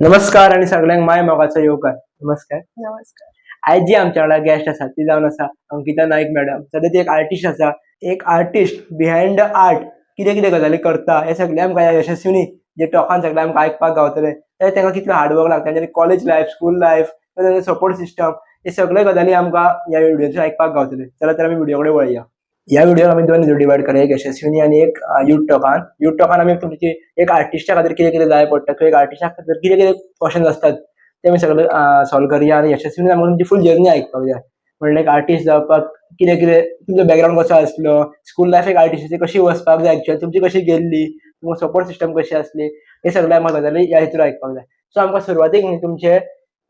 नमस्कार आणि सगळ्यांक माय मोगाचो येवकार. नमस्कार. नमस्कार. आयज जी आमच्या वांगडा गेस्ट आसा ती जावन आसा अंकिता नाईक मॅडम. सद्या ती एक आर्टिस्ट आसा. एक आर्टिस्ट बिहायंड the art कितें कितें गजाली करता हे सगळें आमकां ह्या यशस्विनी जे टॉकान सगळें आमकां आयकपाक गावतलें. ते तांकां कितलो हार्डवर्क लागता, तेंचे कॉलेज लायफ, स्कूल लायफ, तेंचे सपोर्ट सिस्टम, हे सगळे गजाली आमकां ह्या व्हिडियोचेर आयकपाक गावतले. चला तर, आमी व्हिडिओ कडेन वळया. ह्या व्हिडिओ आमी दोन डिवायड करूया, एक यशस्विनी आणि एक युथ टॉकान. युथ टॉकान आमी तुमची एक आर्टिस्टा खातीर कितें कितें जाय पडटा किंवा एक आर्टिस्टा खातीर कितें कितें क्वेश्चन आसतात ते आमी सगळे सॉल्व करूया आणि यशस्विनी आमकां तुमची फूल जर्नी आयकपाक जाय. म्हणल्यार एक आर्टिस्ट जावपाक कितें कितें, तुमचो बॅकग्रावंड कसो आसलो, स्कूल लायफ एक आर्टिस्टाची कशी वचपाक जाय एक्चुअली, तुमची कशी गेल्ली, तुमकां सपोर्ट सिस्टम कशी आसली, हे सगळे आमकां गजाली ह्या हितून आयकपाक जाय. सो आमकां सुरवातीक न्ही तुमचें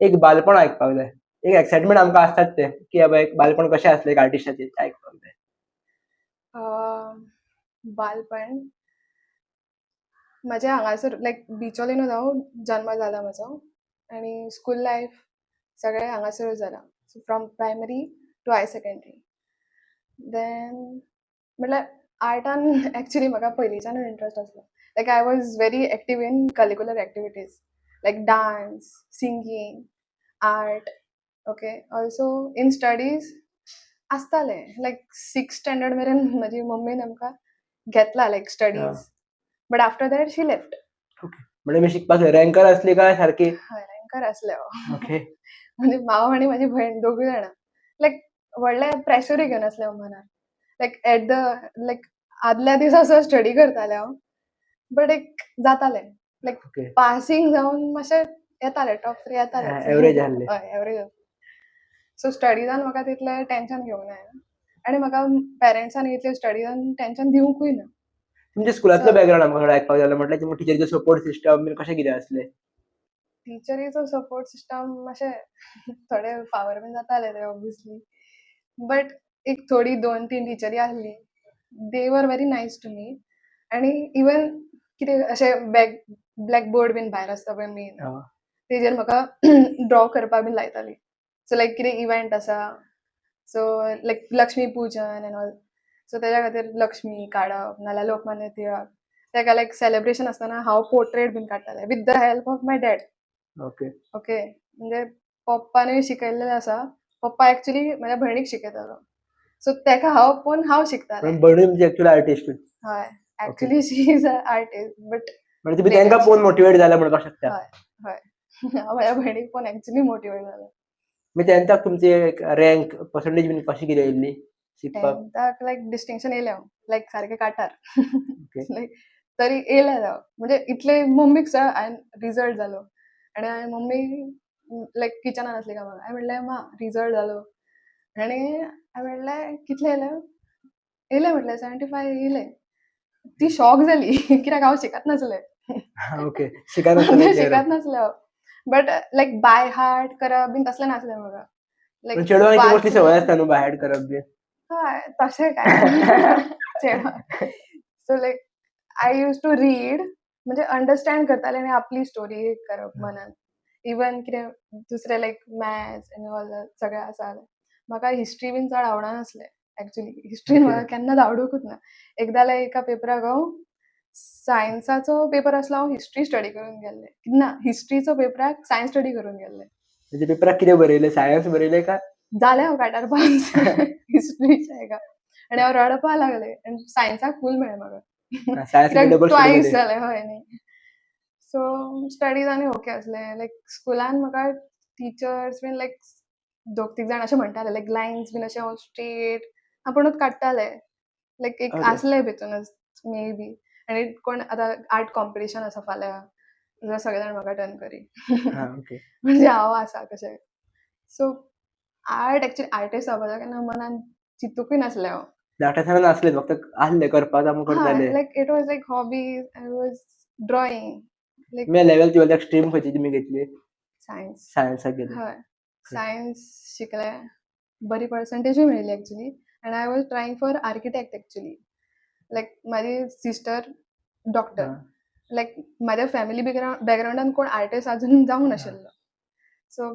एक बालपण आयकपाक जाय. एक एक्सायटमेंट आमकां आसतात ते की बाबा एक बालपण कशें आसलें एक आर्टिस्टाचें तें आयकपाक जाय. बालपण म्हजें हांगासर, लायक बिचोलीनूच हांव जल्म जाला म्हजो आनी स्कूल लायफ सगळें हांगासरूच जाला, so from primary to higher secondary. Then म्हटल्यार आर्टान एक्चुली म्हाका पयलींच्यानूच इंट्रस्ट आसलो. Like, I was very active in curricular activities like dance, singing, art, okay, also in studies आसतालें. लायक सिक्स स्टँडर्ड मेरेन म्हजी मम्मीन आमकां घेतला, like studies, but after that she left. म्हणजे मी शिकपाक रँकर आसली काय सारकी? हय, रँकर आसलें हांव. म्हणजे हांव आनी म्हाजी भयण दोगूय जाणां लायक व्हडलें प्रेशरूय घेयनासलें हांव मनार. लायक एट the लायक आदल्या दिसा सुद्दां स्टडी करतालें हांव, बट एक जातालें लायक पासींग जावन मातशें येतालें, टॉप थ्री येतालें. एवरेज आहले. हय, एवरेज. सो स्टडिजान म्हाका तितलें टेंशन घेवंक ना आनी म्हाका पेरंट्सान इतलें स्टडिजान टेंशन दिवंकूय ना. तुमच्या स्कुलांतलो बॅकग्रावंड आमकां थोडो आयकपाक जाय. म्हटल्यार तुमकां टिचरीचो सपोर्ट सिस्टम बीन कशें कितें आसलें? टिचरीचो सपोर्ट सिस्टम मातशें थोडे फावर बीन जाताले ते ऑब्वियसली, बट एक थोडी दोन तीन टिचरी आहली, they were very nice to me. आनी इवन कितें अशें बॅक ब्लॅक बोर्ड बीन भायर आसता पळय मेन, तेजेर म्हाका ड्रॉ करपाक बीन लायताली. सो लायक कितें इव्हेंट आसा, सो लायक लक्ष्मी पुजन एन्ड ऑल, सो तेज्या खातीर लक्ष्मी काडप नाल्यार लोकमान्य टिळक, तेका लायक सेलिब्रेशन आसतना हांव पोर्ट्रेट बीन काडटालें with the help of my dad. Okay, म्हणजे पप्पानूय शिकयल्लें आसा. पप्पा एक्चुली म्हाज्या भयणीक शिकयतालो, सो तेका हांव पळोवन हांव शिकतालें. पण भयणूय तुमची एक्चुअली आर्टिस्ट? हय, actually she is a artist, but म्हणजे तुम्ही तांकां पळोवन मोटिवेट जाले म्हणपाक शकता? हय हय हांव म्हाज्या भयणीक पळोवन एक्चुली मोटिवेट जालें. मागीर तेंथाक तुमची रँक पर्संटेज बीन कशी कितें येयल्ली शिकपाक? टेंथाक लायक डिस्टिंक्शन येयलें हांव, लायक सारकें काटार. लायक तरी येयलें हांव, म्हणजे इतले मम्मीक सुद्दां हांवें रिजल्ट जालो आनी हांवें मम्मी लायक किचनान आसली कामाक, हांवें म्हणलें, "मा, रिजल्ट जालो." आनी हांवें म्हणलें, "कितले येयले?" "येयले," म्हटलें, "75 येयले." ती शॉक जाली कित्याक हांव शिकत नासलें. ओके, शिकनासलें. शिकत नासलें हांव, बट लायक बाय हार्ट करप बीन तसलें नासलें म्हाका. पण चेडवांक मोस्टली सवय आसता न्हू बाय हार्ट करप बीन. हय, तशें काय चेडवां. So like I used to read, म्हणजे अंडरस्टँड करतालें आनी आपली स्टोरी करप मनान. इवन कितें दुसरें लायक मॅथ्स आनी ऑल सगळें आसा जाल्यार म्हाका हिस्ट्री बीन चड आवडनासलें. एक्चुली हिस्ट्रीन म्हाका केन्नाच आवडूंकूच ना. एकदां लायक एका पेपराक हांव सायन्साचो पेपर आसलो, हांव हिस्ट्री स्टडी करून गेल्लें. ना, हिस्ट्रीचो पेपराक सायन्स स्टडी करून गेल्लें. म्हणजे पेपराक कितें बरयलें? सायन्स बरयलें काय? जालें, हांव काटार पास हिस्ट्रीच्या हेका आनी हांव रडपा लागलें आनी सायन्साक फूल मेळ्ळें म्हाका. सायन्स कित्याक डबल स्टडी ट्वायस जालें. जालें. हय न्ही, सो स्टडीज आनी ओके आसलें. लायक स्कुलान म्हाका टिचर्स बीन लायक दोग तीग जाण अशें म्हणटाले, लायक लायन्स बीन अशें हांव स्ट्रेट आपुणूच काडटालें. लायक एक आसलें भितूनच मे बी. आनी कोण आतां आर्ट कॉम्पिटिशन आसा फाल्यां जाल्यार सगळे जाण म्हाका टर्न करी. हा ओके म्हणजे हांव आसा कशें. सो आर्ट एक्चुली आर्टिस्ट जावपाचो केन्ना मनान चिंतूकय नासलें हांव. धाकटे आसतना नासलें, फक्त आसलें करपाक आमी करताले. Like it was like hobbies, I was drawing like. तुमी लेवल ट्वेल्थाक स्ट्रीम खंयची तुमी घेतली? सायन्स. सायन्साक गेले? हय, सायन्स शिकलें, बरी पर्संटेजूय मेळ्ळी actually, and I was trying for architect actually. Like म्हाजी सिस्टर डॉक्टर. लायक म्हाज्या फॅमिली बॅकग्रावंडान कोण आर्टिस्ट अजून जावंक नाशिल्लो. सो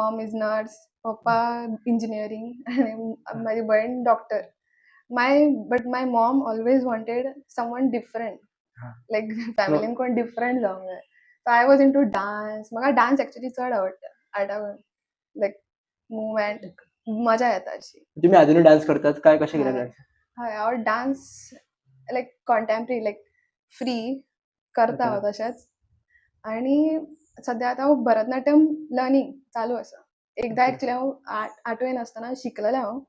मॉम is nurse, पप्पा इंजिनियरींग आनी म्हाजी भयण doctor. My but my mom always wanted someone different. लायक फॅमिलीन कोण डिफरंट जावंक जाय. So I was into dance. म्हाका डान्स एक्चुली चड आवडटा आर्टाकून, लायक मुवमेंट मजा येता अशी. तुम्ही अजूनही डान्स करतात काय, कशें कितें हय. डान्स? हय, हांव dance like contemporary, like free करता हांव तशेंच. आनी सद्या आतां हांव भरतनाट्यम लर्नींग चालू आसा. एकदां एक्चुली हांव आठवेन आसतना शिकलेलें, हांव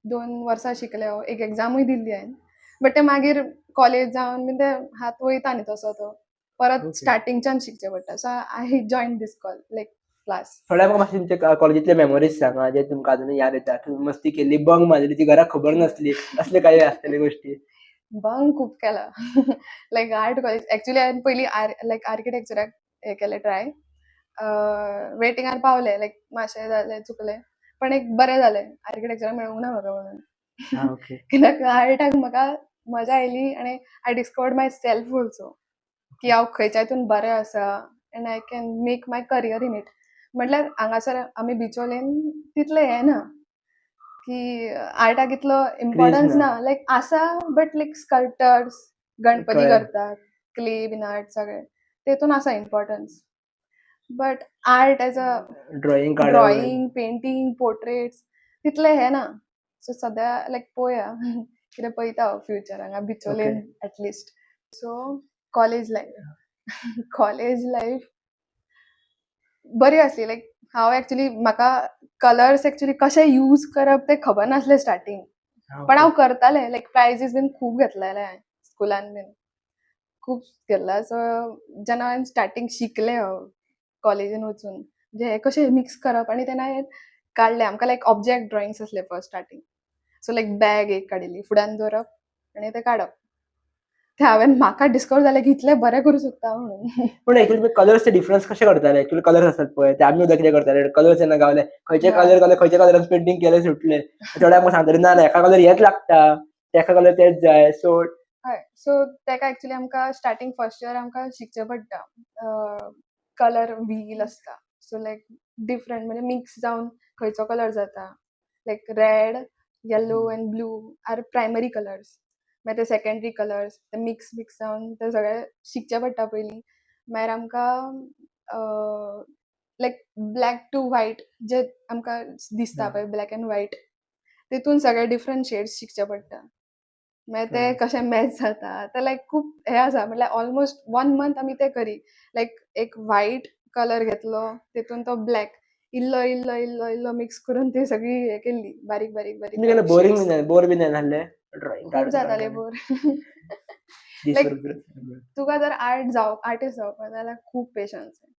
2 वर्सां शिकलें, हांव एक एग्जामूय दिल्ली हांवें, बट ते मागीर कॉलेज जावन बीन ते हात वयता न्ही तसो तो परत स्टार्टिंगच्यान शिकचें पडटा. So I join this call like class. थोड्या म्हाका मातशे तुमच्या कॉलेजीतले मेमोरीज सांगा, जे तुमकां अजूनय याद येता. तुम्ही मस्ती केली, बंक मारली ती घरा खबर नसली, असले काही आसतले गोष्टी. बंक खूब केला. लायक आर्ट कॉलेज एक्चुली हांवें पयलीं आर लायक आर्किटेक्चराक हें केलें ट्राय. वेटिंगार पावलें, लायक मातशें जालें, चुकलें, पण एक बरें जालें, आर्किटेक्चराक मेळूंक ना म्हाका म्हणून. कित्याक आर्टाक म्हाका मजा आयली आनी I discovered myself also की हांव खंयच्या हितून बरें आसा and I can make my career in it. म्हटल्यार हांगासर आमी बिचोलेन तितलें हें ना की आर्टाक इतलो इम्पॉर्टन्स ना. ना. लायक आसा, बट लायक स्कल्प्टर्स, गणपती करतात, क्ले बीन आर्ट सगळें तेतून आसा importance, but art as a drawing काडप. ड्रॉइंग, पेंटींग, पोर्ट्रेट्स तितलें हें ना. सो सद्या लायक पळोवया कितें पळयता हांव फ्युचर हांगा बिचोलेन at least. So college life, college life बरी आसली. लायक हांव एक्चुली म्हाका कलर्स एक्चुली कशे यूज करप तें खबर नासलें स्टार्टींग, पण हांव करतालें. लायक प्रायजीस बीन खूब घेतलेले हांवें स्कुलान बीन खूब घेतला. सो जेन्ना हांवें स्टार्टींग शिकलें, हांव कॉलेजीन वचून म्हणजे हें कशें मिक्स करप, आनी तेन्ना हांवें काडलें. आमकां लायक ऑब्जेक्ट ड्रॉइंग्स आसले first starting. So like bag एक काडिल्ली, फुड्यान दवरप आनी तें काडप. तें हांवें म्हाका डिस्कवर जालें की इतलें बरें करूं शकता म्हणून. पण एक्चुअली तुम्ही कलर्सचे डिफरन्स कशे करताले? एक्चुअली कलर्स असतात पळय, ते आमी सुद्दां कितें करताले, कलर्स जेन्ना गावले, खंयचे कलर घाले, खंयच्या कलरान पेंटींग केले सुटले. थोड्यांक आमकां सांगताले, ना ना, एका कलर हेच लागता, तेका कलर तेच जाय. सो हय, सो तेका एक्चुली आमकां स्टार्टींग फर्स्ट इयर आमकां शिकचें पडटा. कलर व्हील आसता. सो लायक डिफरंट म्हणजे मिक्स जावन खंयचो कलर जाता. Like red, yellow and blue are primary colours. मागीर ते सेकेंडरी कलर्स ते मिक्स मिक्स जावन ते सगळे शिकचें पडटा पयलीं. मागीर आमकां लायक ब्लॅक टू व्हायट जे आमकां दिसता पळय, ब्लॅक एंड व्हायट, तितून सगळे डिफरंट शेड्स शिकचे पडटा. मागीर ते कशे मॅच जाता ते लायक खूब हें आसा. म्हटल्यार ऑलमोस्ट वन मंथ आमी ते करी. लायक एक व्हायट कलर घेतलो, तितून तो ब्लॅक इल्लो इल्लो इल्लो इल्लो मिक्स करून ती सगळी हें केल्ली, बारीक बारीक बारीक तुमी केन्ना बारीक बोरींग शेड्स. बीन बोर बीन जायना आसलें ड्रॉइंग खूब काडून जाताले काडून बोर. दीसभर लायक तुका जर आर्ट जाव आर्टिस्ट जावपाक जाय जाल्यार खूब पेशन्स जाय.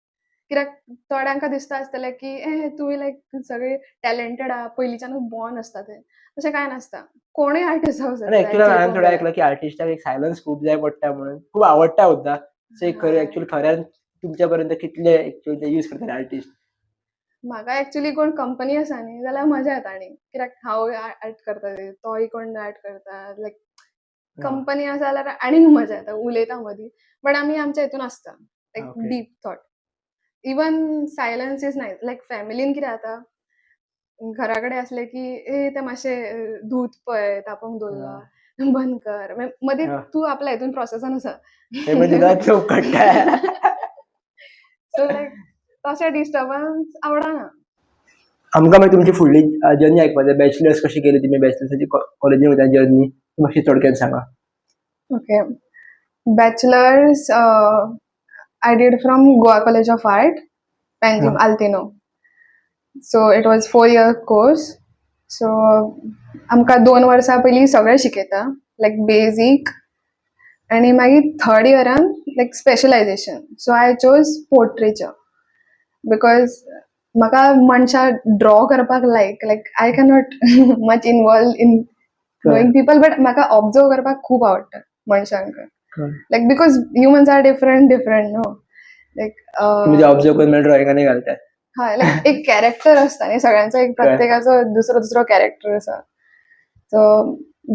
कित्याक थोड्यांका दिसता आसतलें की ए तुमी लायक सगळे टॅलेंटेड आहा, पयलींच्यानूच बॉर्न आसता ते. तशें कांय नासता, कोणूय आर्टिस्ट जावंक आनी शकता एक्चुअली एक्चुअली हांवें पळोवंक थोडें गेल्यार. आयकलां की आर्टिस्टाक एक सायलन्स खूब जाय पडटा म्हणून, खूब आवडटा सुद्दां. सो एक खरें एक्चुअली खऱ्यान तुमच्या पर्यंत कितले एक्चुअली ते यूज करतले आर्टिस्ट? म्हाका एक्चुअली कोण कंपनी आसा न्ही जाल्यार मजा येता. आनी कित्याक हांव आर्ट करता ते, तोय कोण आर्ट करता, लायक कंपनी आसा जाल्यार आनीक मजा येता, उलयता मदीं. बट आमी आमच्या हितून आसता, like deep thought. Even silence is nice. Like फॅमिलीन कितें जाता, घरा कडेन आसलें की ए तें मातशें दूद पळय तापोवंक दवरलां, बंद कर. मागीर मदीं तूं आपल्या हितून प्रोसेसान आसा. ते मागीर दुदाचो उकडटा. सो लायक तशें डिस्टर्बन्स आवडना. आमकां मागीर तुमची फुडली जर्नी आयकपाक जाय. बॅचलर्स कशी केली तुमी, बॅचलर्साची कॉलेजीन वयता जर्नी मातशी थोडक्यात सांगा. Okay. Bachelors I did from Goa College of Art, Panjim, Altinho. So it was 4 year course. So आमकां 2 वर्सां पयलीं सगळें शिकयता, लायक बेजीक, आनी मागीर third इयरान like specialization. So I chose portraiture because म्हाका मनशां ड्रॉ करपाक लायक, like I cannot much involve in knowing people, but म्हाका ऑब्जर्व करपाक खूब आवडटा मनशांक. Like because humans are different different, no? Like तुमी ते ऑब्जर्व करून मागीर ड्रॉइंगांनी घालतात. हय, लायक एक कॅरेक्टर आसता न्ही सगळ्यांचो, एक प्रत्येकाचो दुसरो दुसरो कॅरेक्टर आसा. सो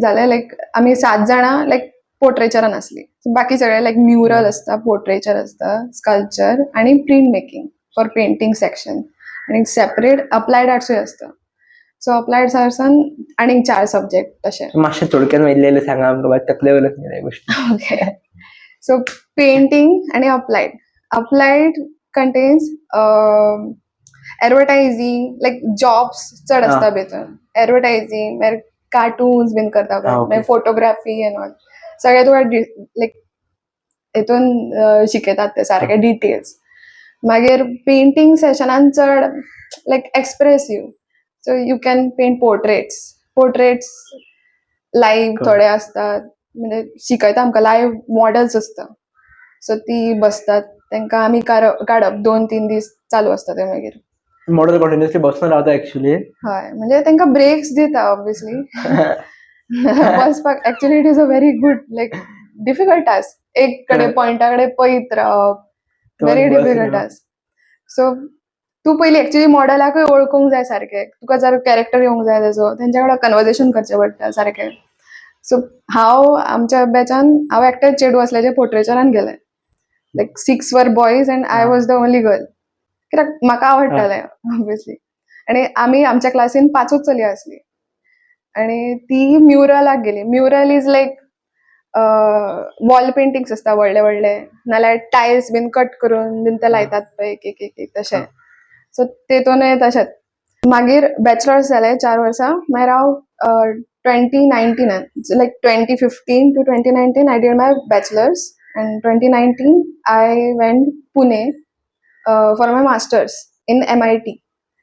जालें, लायक आमी सात जाणां लायक पोर्ट्रेचरान आसली. बाकी सगळे लायक म्युरल आसता, पोर्ट्रेचर आसता, स्कल्पचर आनी print making for painting section, आनी सेपरेट अप्लायड आर्ट्सूय आसता. सो अप्लायड आर्ट्सान आनीक चार सब्जेक्ट तशे. मातशें थोडक्यात इल्लें इल्लें सांगा आमकां, तकले वयल्यान गेल्या गोश्टी. ओके, सो पेंटींग आनी applied. Applied contains advertising, like jobs चड आसता भितर. एडवर्टायझींग, मागीर कार्टून्स बीन करता पळय, मागीर फोटोग्राफी एन्ड ऑल, सगळें तुका लायक हितून शिकयतात ते सारके डिटेल्स. मागीर पेंटींग सेशनान चड like expressive, so you can paint portraits, portraits live थोडे आसतात, म्हणजे शिकयता आमकां, लायव्ह मॉडल्स आसता, सो ती बसतात, तांकां आमी काडप, 2-3 दीस चालू आसता ते मागीर. मॉडेल कंटिन्युअसली बसून रावता एक्चुअली. हय, म्हणजे तांकां ब्रेक्स दिता ऑब्वियसली बसपाक. Actually it is a very good, like, difficult task. एक कडेन पॉयंटा कडेन पळयत रावप, व्हेरी डिफिकल्ट टास्क. सो तूं पयलीं एक्चुअली मॉडेलाकूय वळखूंक जाय सारकें. तुका जर कॅरेक्टर येवंक जाय तेजो, तेंच्या कडेन कन्वर्जेशन करचें पडटा सारकें. सो हांव आमच्या बॅचान हांव एकटेंच चेडूं आसलें जें पोर्ट्रेचरान गेलें. Like, six were boys and I was the only girl, कित्याक म्हाका आवडटालें ऑब्वियसली. आनी आमी आमच्या क्लासीन पांचूच चलयो आसली आनी ती म्युरलाक गेली. Mural is like wall paintings आसता व्हडले व्हडले, नाल्यार टायल्स बीन कट करून बीन ते लायतात पळय एक एक एक एक तशें. सो तेतूनय तशेंच. मागीर बॅचलर्स जालें 4 वर्सां. मागीर हांव 2019, like 2015 to 2019 I did my bachelors and 2019 I went Pune for my masters in MIT,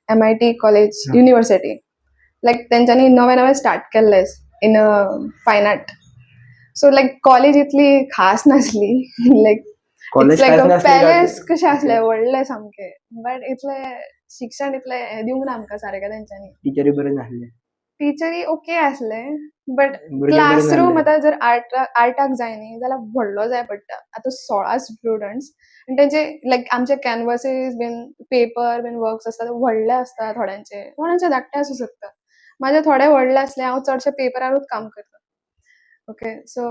MIT college, university. Like तेंच्यांनी नवें नवें स्टार्ट केल्लें in fine art. So like college इतली खास नासली, लायक कॉलेज लायक कांयच नासली. पॅलेस कशें आसलें व्हडलें सामकें, बट इतलें शिक्षण इतलें हें दिवंक ना आमकां सारकें तेंच्यांनी. टिचरी बरे नासले? टिचरी ओके आसले, बट भुरगे बरे क्लासरूम नासले. आतां जर आर्टाक जाय न्ही जाल्यार व्हडलो जाय पडटा. आतां 16 स्टुडंट्स आनी तेंचे लायक आमचे कॅनवसीस बीन पेपर बीन वर्क्स आसता ते व्हडले आसता थोड्यांचे, थोड्यांचे धाकटे आसूं शकता. म्हाजे थोडे व्हडले आसले, हांव चडशे पेपरारूच काम करता. Okay, so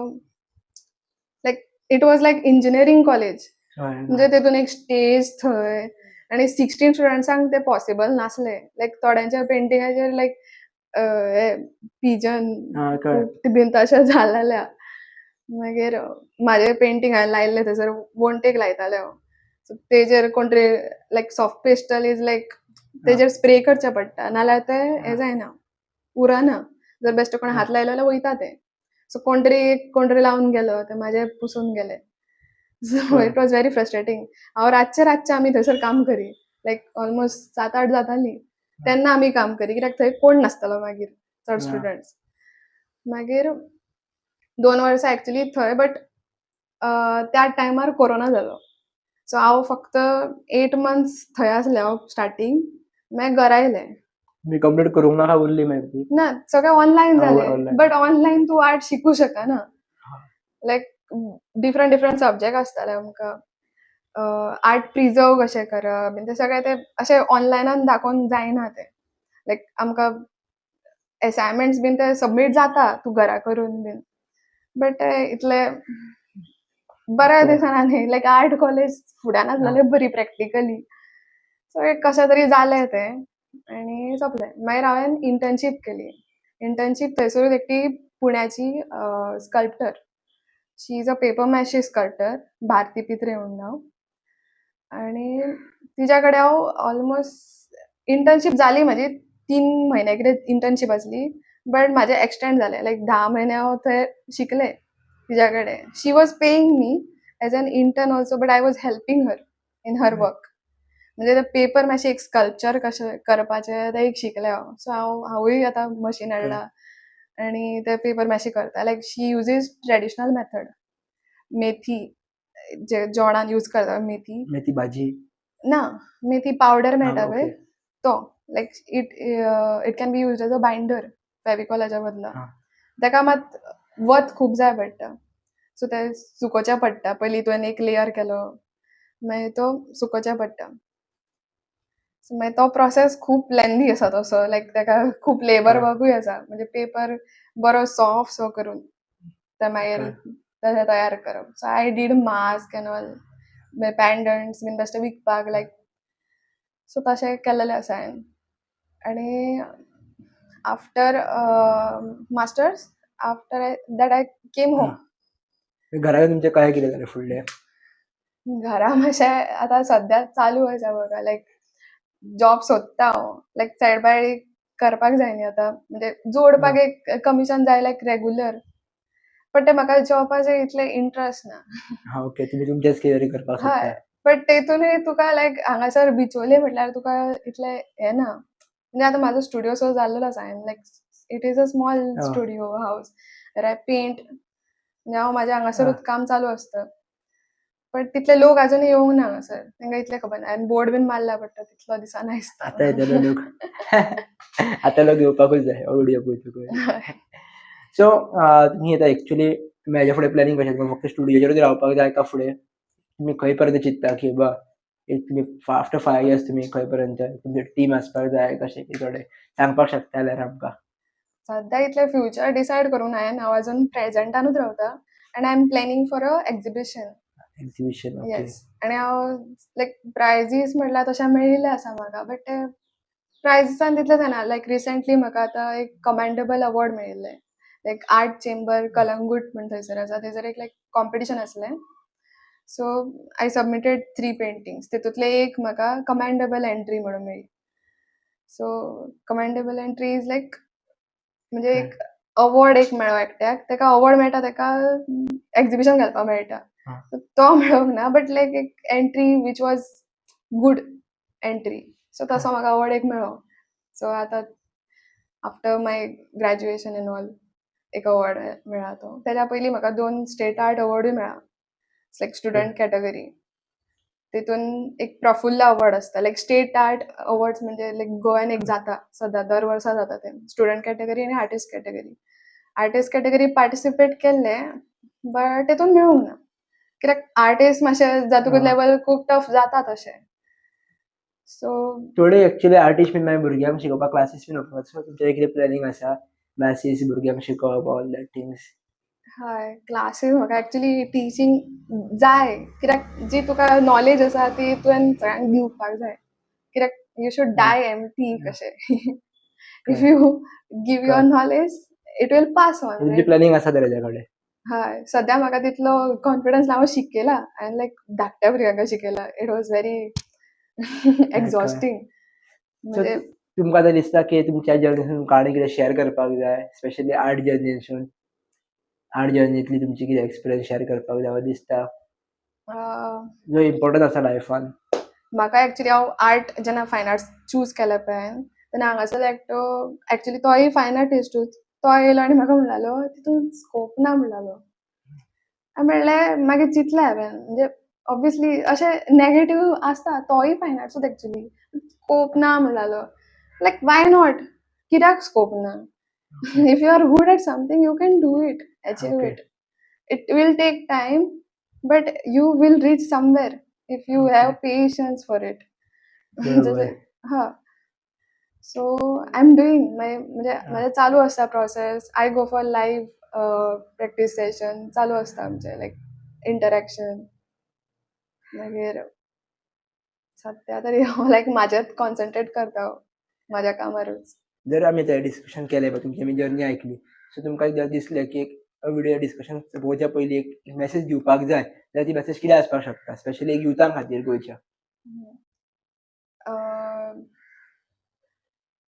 like it was like engineering college. म्हणजे तेतून एक स्टेज थंय आनी 16 स्टुडंट्सांक ते पॉसिबल नासले. लायक थोड्यांच्या पेंटिंगाचेर लायक हे पिजन हा, कळ्ळें. बीन तशें जालेलें. मागीर म्हाजें पेंटींग हांवें लायिल्लें थंयसर वणटीक लायतालें हांव. सो तेजेर कोण तरी, like, soft pastel is like तेजेर स्प्रे करचें पडटा, नाल्यार तें हें जायना, उरना. जर बेश्टे कोणें हात लायलो जाल्यार वयता तें. सो कोण तरी कोण तरी लावन गेलो, ते म्हाजें पुसून गेले. So it was very frustrating. हांव रातचें रातचें आमी थंयसर काम करी, लायक ऑलमोस्ट 7-8 जातालीं तेन्ना आमी काम करी, कित्याक थंय कोण नासतालो मागीर चड स्टुडंट्स. मागीर 2 वर्सां एक्चुली थंय, बट त्या टायमार कोरोना जालो. सो हांव फक्त 8 मंथ्स थंय आसलें हांव स्टार्टींग, मागीर घरा येयलें. मी कंप्लीट करूंक नाका उरली मागीर ती? ना, सगळें ऑनलायन जालें. Online. But online तूं आर्ट शिकूं शकना. लायक डिफरंट डिफरंट सब्जेक्ट आसताले आमकां, आर्ट प्रिजर्व कशें करप बीन ते सगळें, ते अशें ऑनलायनान दाखोवन जायना तें. लायक आमकां एसायनमेंट्स बीन ते सबमीट जाता तूं घरा करून बीन, बट ते इतले बरें दिसना न्ही. लायक आर्ट कॉलेज फुड्यान आसलेलें बरी प्रॅक्टिकली. सो एक कशें तरी जालें तें आनी सोंपलें. मागीर हांवें इंटर्नशीप केली. इंटर्नशीप थंयसरूच एकटी पुण्याची sculptor, she is a paper mache sculptor, Bharati Pitre म्हणून नांव. आनी तिच्या कडेन हांव ऑलमोस्ट इंटर्नशीप जाली म्हाजी, 3 म्हयने कितें इंटर्नशीप आसली, बट म्हाजें एक्सटेंड जालें, लायक 10 म्हयने हांव थंय शिकलें तिच्या कडेन. She was paying me as an intern also, but I was helping her in her work. म्हणजे ते पेपर मातशें एक स्कल्पचर कशें करपाचें तें एक शिकलें हांव. सो हांव हांवूय आतां मशीन हाडला आनी ते पेपर मातशें करता. Like, she uses traditional method, मेथी जे जेवणान यूज करता, मेथी. मेथी भाजी? ना, मेथी पावडर मेळटा पळय तो. Like, it can be used as a binder फेविकॉलाच्या बदला. ताका मात वत खूब जाय पडटा, सो ते सुकोवचें पडटा. पयलीं तुवें एक लेयर केलो, मागीर तो सुकोवचें पडटा. सो मागीर तो प्रोसेस खूब लेंदी आसा तसो. लायक ताका खूब लेबर वर्कूय आसा. म्हणजे पेपर बरो सॉफ्ट सो करून ते मागीर तशें तयार करप. So I did mask and all, मागीर पॅन्डंट्स बीन बेश्टे विकपाक. लायक, सो तशें केल्लेलें आसा हांवें. आनी after masters, after that I came home. घरा येवन तुमचें काय कितें जालें फुडलें? घरा मातशें आतां सद्या चालू आसा बघा, लायक जॉब सोदता हांव, लायक सायड बाय करपाक जाय न्ही आतां, म्हणजे जोडपाक एक कमिशन जाय लायक रेगुलर, बट ते म्हाका जॉबाचे इतले इंट्रस्ट ना. हा, ओके, तुमी तुमचेच कितें तरी करपाक हय. सोदता. बट तेतूनय तुका लायक हांगासर बिचोले म्हटल्यार तुका इतलें हें ना. म्हणजे आतां म्हाजो स्टुडियो सो जाल्लो आसा, like it is a small studio house where I paint. म्हणजे हांव म्हाज्या हांगासरूच काम चालू आसता, बट तितले लोक अजून येवंक ना हांगासर, तांकां इतलें खबर ना. हांवें बोर्ड बीन मारला बट तो तितलो दिसना दिसता. आतां येतलो लोक, आतां लोक येवपाकूच जाय हो व्हिडिओ पळयतकूच. सो तुमी आतां एक्चुली तुमी हेज्या फुडें प्लॅनिंग कशें? तुमकां फक्त स्टुडियोचेरूच रावपाक जाय काय फुडें तुमी खंय पर्यंत चिंत्ता की बाबा एक तुमी आफ्टर 5 इयर्स तुमी खंय पर्यंत तुमचे टीम आसपाक जाय, कशें कितें थोडें सांगपाक शकता जाल्यार आमकां. सद्या इतलें फ्युचर डिसायड करूंक ना हांवें, हांव अजून प्रेझेंटानूच रावता आनी I am planning for a exhibition. Exhibition, okay. Yes, आनी हांव लायक प्रायजीस म्हटल्यार तशें मेळिल्ले आसा म्हाका, बट ते प्रायजीसान तितलें जायना. लायक रिसेंटली म्हाका आतां एक कमेंडेबल अवॉर्ड मेळिल्लें, लायक आर्ट चेंबर कलंगूट म्हण थंयसर आसा, थंयसर एक लायक कॉम्पिटिशन आसलें. So I submitted three paintings, तितूंतलें एक म्हाका कमेंडेबल एंट्री म्हणून मेळ्ळी. So commendable entry is like म्हणजे एक अवॉर्ड एक मेळ्ळो एकट्याक, ताका अवॉर्ड मेळटा, ताका एक्झिबिशन घालपाक मेळटा. तो मेळोंक ना, बट लायक एक entry which was good entry, so तसो म्हाका अवॉर्ड एक मेळ्ळो. सो आतां after my graduation and all एक अवॉर्ड मेळ्ळा तो. तेज्या पयलीं म्हाका दोन स्टेट आर्ट अवॉर्डूय मेळ्ळा, लायक स्टुडंट कॅटेगरी. तितून एक प्रफुल्ल अवॉर्ड आसता, लायक स्टेट आर्ट अवॉर्ड्स म्हणजे लायक गोव्यान एक जाता सदां, दर वर्सा जाता ते, स्टुडंट कॅटेगरी आनी artist category. Artist category participate केल्ले, बट तितून मेळूंक ना, कित्याक आर्टिस्ट मातशें जातकूच लेवल खूब टफ जाता तशें. सो थोडे एक्चुअली आर्टिस्ट बीन मागीर भुरग्यांक शिकोवपाक क्लासीस बीन ओपन, सो तुमचें कितें प्लॅनिंग आसा, क्लासीस भुरग्यांक शिकोवप, ऑल that things? हय, क्लासीस म्हाका एक्चुली टिचींग जाय, कित्याक जी तुका नॉलेज आसा ती तुवें सगळ्यांक दिवपाक जाय, कित्याक you should die empty कशें. If you give your knowledge, it will pass on. तुमचें प्लॅनिंग आसा तर हेज्या कडेन? हय, सद्या म्हाका तितलो कॉन्फिडन्स ना. हांव शिकयला, हांवें लायक धाकट्या भुरग्यांक शिकयला, it was very exhausting. म्हणजे तुमकां आतां दिसता की तुमच्या जर्नीसून तुमकां आनी कितें शेअर करपाक जाय, स्पेशली आर्ट जर्नीसून, आर्ट जर्नीतली तुमची कितें एक्सपिरियन्स शेअर करपाक जाय दिसता जो इम्पोर्टंट आसा लायफान? म्हाका एक्चुली हांव आर्ट जेन्ना फायन आर्ट्स चूज केलें पळय, तेन्ना हांगासर एकटो एक्चुली तोय फायन आर्टिस्टूच, तो येयलो आनी म्हाका म्हणटालो तितून स्कोप ना म्हणटालो. हांवें म्हणलें, मागीर चिंतलें हांवें, म्हणजे ऑब्वियसली अशें नेगेटीव आसता, तोय फायन आर्ट्सूच एक्चुली, स्कोप ना म्हणटालो. लायक why not, कित्याक स्कोप ना? If you are good at something, you can do it, achieve it. It will take time, but you will reach somewhere if you have patience for it. हा, so I am doing my, म्हणजे म्हाजें चालू आसता process. I go for live practice session चालू आसता आमचे, लायक interaction. मागीर सद्या तरी हांव लायक म्हाजेच कॉन्सन्ट्रेट करता, म्हाज्या कामारूच. जर आमी आतां डिस्कशन केलें पळय, तुमची आमी जर्नी आयकली, सो तुमकां जर दिसलें की एक विडियो डिस्कशन सोंपोवच्या पयलीं एक मॅसेज दिवपाक जाय जाल्यार ती मॅसेज कितें आसपाक शकता, स्पेशली एक युथां खातीर गोंयच्या?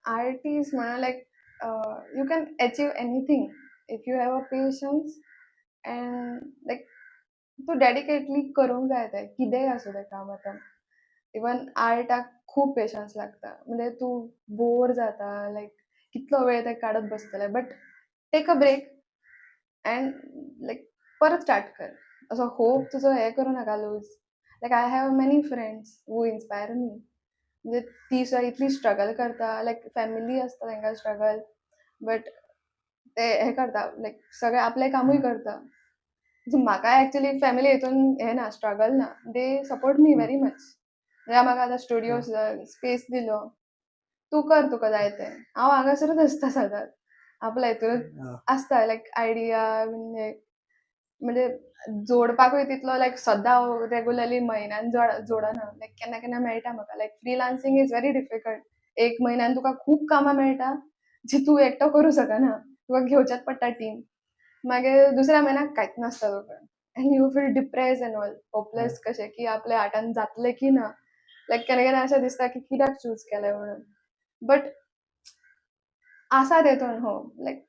आर्टिस्ट म्हणून like you can achieve anything if you have a patience and like तूं डेडिकेटली करूंक जाय तें, कितेंय आसूं तें काम. आतां इवन आर्टाक खूब पेशन्स लागता, म्हणजे तूं बोर जाता, लायक कितलो वेळ ते काडत बसतले, but take a break and like परत स्टार्ट कर. असो होप तुजो हें करूं नाका loose. Like I have many friends who inspire me, म्हणजे ती सुद्दां इतली स्ट्रगल करता, लायक फॅमिली आसता तांकां स्ट्रगल, बट ते हें करता, लायक सगळें आपलें कामूय करता. म्हाका एक्चुली फॅमिली हितून हें ना, स्ट्रगल ना, they support me very much. म्हणजे म्हाका आतां स्टुडियो स्पेस दिलो, तूं कर तुका जाय तें, हांव हांगासरूच आसता सदांच आपल्या हितूनच आसता. लायक आयडिया म्हणजे जोडपाकूय तितलो लायक सद्दां हांव रेगुलरली म्हयन्यान जोडना, लायक केन्ना केन्ना मेळटा म्हाका. Like freelancing is very difficult. एक म्हयन्यान तुका खूब कामां मेळटा जी तूं एकटो करूं शकना, तुका घेवचेंच पडटा टीम. मागीर दुसऱ्या म्हयन्याक कांयच नासता तुका. And you feel depressed and all, hopeless कशें की आपल्या आर्टान जातलें की ना. लायक केन्ना केन्ना अशें दिसता की कित्याक चूज केलें म्हणून, बट आसा तेतून होप लायक.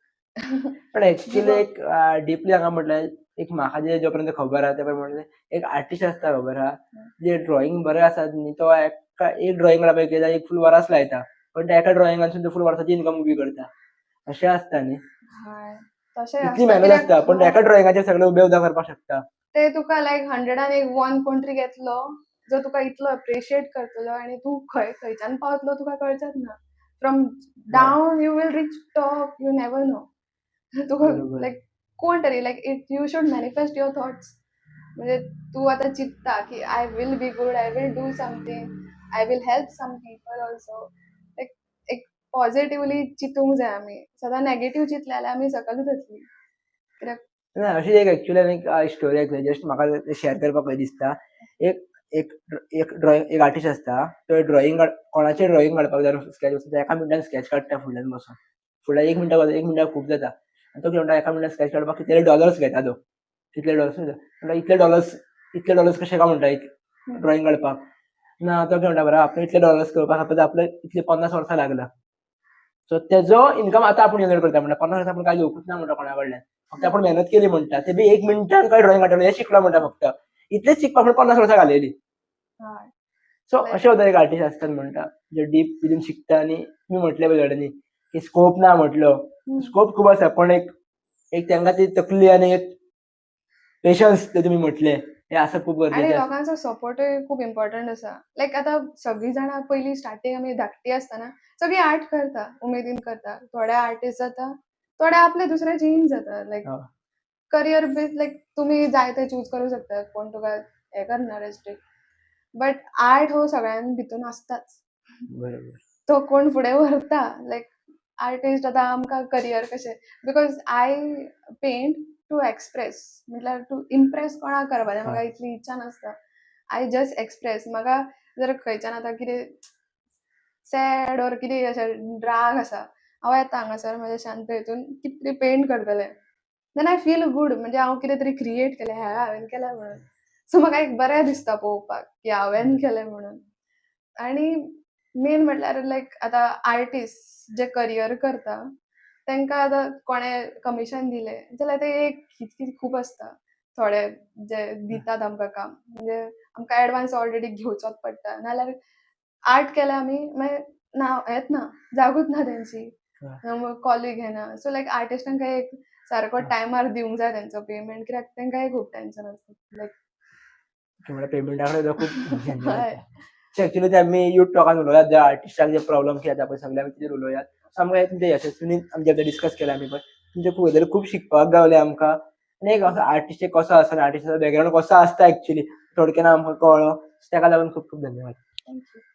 पण एक्चुअली एक डिपली हांगा म्हटल्यार एक म्हाका जे जो पर्यंत खबर आहा ते प्रमाणे एक आर्टिस्ट आसता, खबर आहा, जे ड्रॉइंग बरें आसा न्ही, तो एका एक ड्रॉइंग काडपाक गेल्यार एक फूल वरास लायता, पण त्या एका ड्रॉइंगानसून तो फूल वर्साची इन्कम उबी करता, अशें आसता न्ही? हय, तशें इतली आसता. मेहनत कित्याक आसता, पण त्या एका ड्रॉइंगाचेर सगळें उबे उदा करपाक शकता. ते तुका लायक हंड्रेडान एक वन कोण तरी घेतलो जो तुका इतलो एप्रिशिएट करतलो आनी तूं खंय खंयच्यान पावतलो तुका कळचेंच ना. From down you will reach top, you never know. तुका लायक कोण तरी, like it, you should manifest your thoughts. म्हणजे तूं आतां चिंत्ता की I will be good, I will do something, I will help some people also. Like एक positively चिंतूंक जाय आमी. सदां नेगेटीव चिंतले जाल्यार आमी सकलूच येतली कित्याक. ना, अशी एक एक्चुअली एक स्टोरी ऐकली, जस्ट म्हाका शेअर करपाक कशें दिसता. एक एक एक ड्रॉइंग, एक आर्टिस्ट आसता, तो ड्रॉइंग, कोणाचें ड्रॉइंग काडपाक जाय स्केच वचून एका मिनटान स्केच काडटा. फुडल्यान बसून फुडल्यान एक मिनटां, एक मिनटां खूब जाता. आनी तो कितें म्हणटा, एका मिनटान स्केच काडपाक कितले डॉलर्स घेता तो, कितले डॉलर्स म्हणटा, इतले डॉलर्स, इतले डॉलर्स कशे काय म्हणटा ड्रॉइंग काडपाक ना. तो कितें म्हणटा, बरं, आपणे इतले डॉलर्स करपाक सपोज आपले इतले 50 वर्सां लागला, सो तेजो इन्कम आतां आपूण जनरेट करता म्हणटा. 50 वर्सां आपूण काय घेवकूच ना म्हणटा कोणा कडल्यान, फक्त आपूण मेहनत केली म्हणटा, ते बी एक मिनटान काय ड्रॉइंग काडटलो हें शिकलो म्हणटा. फक्त इतलेच शिकपाक आपूण 50 वर्सां घालयली. सो अशें सुद्दां एक आर्टिस्ट आसतात म्हणटा, जे डीप विदीन शिकता. आनी तुमी म्हटलें पळय थोड्यांनी की स्कोप ना म्हटलो, स्कोप खूब आसा, पण एक एक तांकां ती तकली आनी एक पेशन्स ते तुमी म्हटले हे आसप खूब आणि गरजेचें आसा. लोकांचो सपोर्टूय खूब इम्पॉर्टंट आसा. लायक आतां सगळीं जाणां पयलीं स्टार्टींग आमी धाकटी आसतना सगळीं आर्ट करता, उमेदीन करता. थोडे आर्टिस्ट जाता, थोडे आपले दुसरे चेंज जाता. लायक करियर बी लायक तुमी जाय ते चूज करूं शकता, कोण तुका हें करना रेस्ट्रिक्ट, बट आर्ट हो सगळ्यां भितून आसताच. तो कोण फुडें व्हरता. लायक आर्टिस्ट आतां आमकां करियर कशें, because I paint to express, म्हटल्यार टू इम्प्रेस कोणाक करपाचें म्हाका इतली इच्छा नासता. I just express. म्हाका जर खंयच्यान आतां कितें सॅड ऑर कितें अशें राग आसा, हांव येता हांगासर म्हज्या शांत हितून कितें तरी पेंट करतलें, then I feel good. म्हणजे हांव कितें तरी क्रिएट केलें, हें हांवें केलें म्हणून. सो म्हाका एक बरें दिसता पळोवपाक की हांवें केलें म्हणून. आनी मेन म्हटल्यार लायक आतां आर्टिस्ट जे करियर करता तांकां आतां कोणें कमिशन दिलें जाल्यार ते एक कितकी खूब आसता. थोडे जे दितात आमकां काम, म्हणजे आमकां एडवान्स ऑलरेडी घेवचोच पडटा, नाल्यार आर्ट केलें आमी मागीर ना हेत ना, जागूच ना तेंची, कॉलूय घेना. सो लायक आर्टिस्टांक एक सारको टायमार दिवंक जाय तेंचो पेमेंट, कित्याक तांकांय खूब टेंशन आसता लायक. म्हळ्यार पेमेंटा कडेन खूब. एक्चुअली ते आमी युथ टॉकान उलोवया, जे आर्टिस्टाक जे प्रॉब्लम कितें जाता पळय सगळे आमी तेजेर उलोवया. सो आमकां तुमच्या यशस्विनी आमचे डिस्कस केलें आमी, पण तुमचे खूब गजाली खूब शिकपाक गावलें आमकां. आनी एक असो आर्टिस्ट कसो आसता, आर्टिस्टाचो बॅकग्रावंड कसो आसता एक्चुअली थोडक्यान आमकां कळ्ळो. तेका लागून खूब खूब धन्यवाद. Thank you.